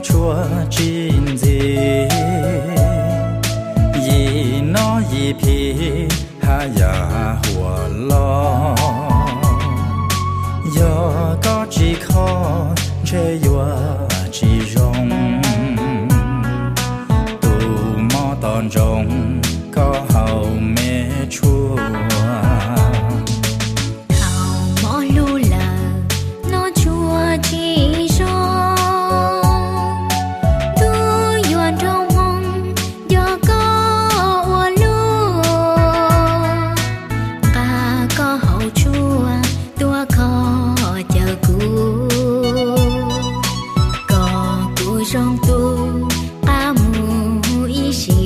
tshuav tsis ntxiv. Yim nob yim phim haj yam huam los, yog koj tsis kho ntshe yuav tsis zoo. Tus mob tos ntsoov koj haus me tshuaj. Thaum mob hlub lawm no tshuav tsis zoo, twb yuav nrog hmoo nco koj ua luaj. Nqa koj hauv tshuaj tuaj kho caw kuv, kom kuv zoo tu qab mus ib sim.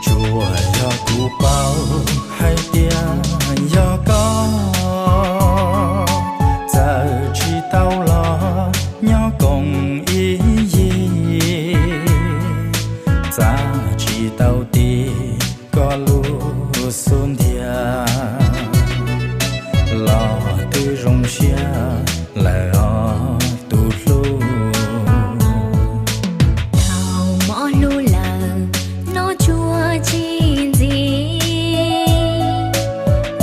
Tsuas yog kuv paub hais tias yog koj, txawm tsis tau los nyob koom ib yig, txav tsis tau ti koj lub xub ntiag, los twb zoo siab lawm os tus hlub. Thaum mob hlub lawm no tshuav tsis ntxiv,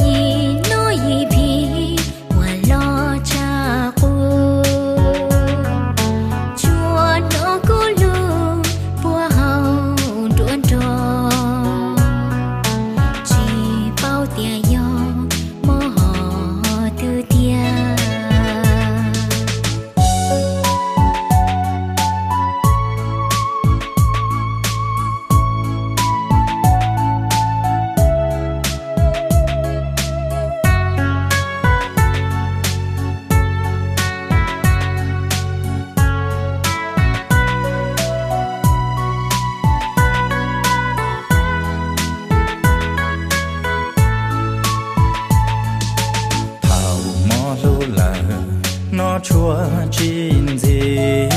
yim nob yim phim uas los tshaj qub. Tsuas hnov kuv lub puag hauv nruab nrog, tsis paub tias yog mob hom twg tiag. Thaum mob hlub lawm no tshuav tsis ntxiv,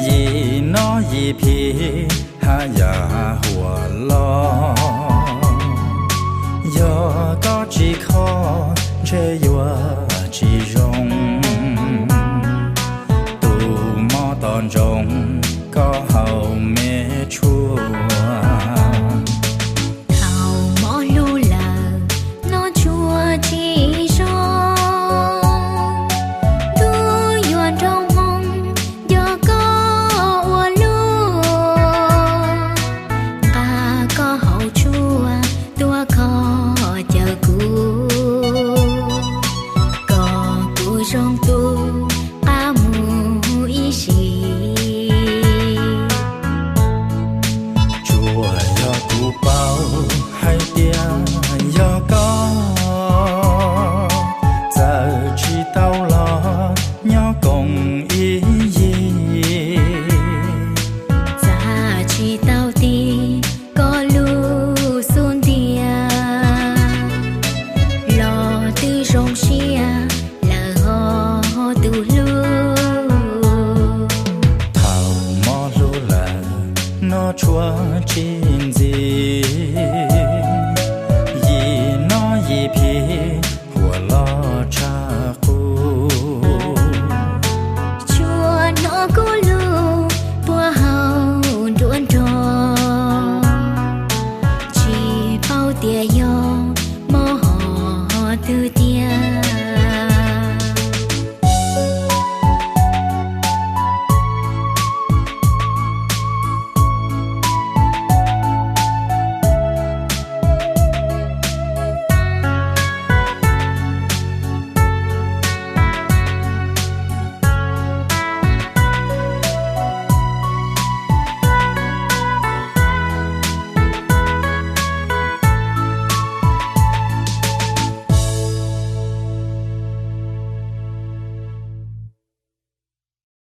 yim nob yim phim haj yam huam los, yog koj tsis kho ntshe yuav tsis zoo. Tus mob tos ntsoov koj haus me tshuaj. Thaum mob hlub lawm no tshuav tsis zoo, twb yuav nrog hmoo nco koj ua luaj. Nqa koj hauv tshuaj tuaj kho caw kuv, kom kuv zoo tu qab mus ib sim. Tsuas yog kuv paub hais tias yog koj, txawm tsis tau los nyob koom ib yig, txav tsis tau ti koj lub xub ntiag, los twb zoo siab lawm os tus hlub. Thaum mob hlub lawm no tshuav tsis ntxiv, yim nob yim phim huam los tshaj qub. Tsuas hnov kuv lub puag hauv nruab nrog, tsis paub tias yog mob hom twg tiag.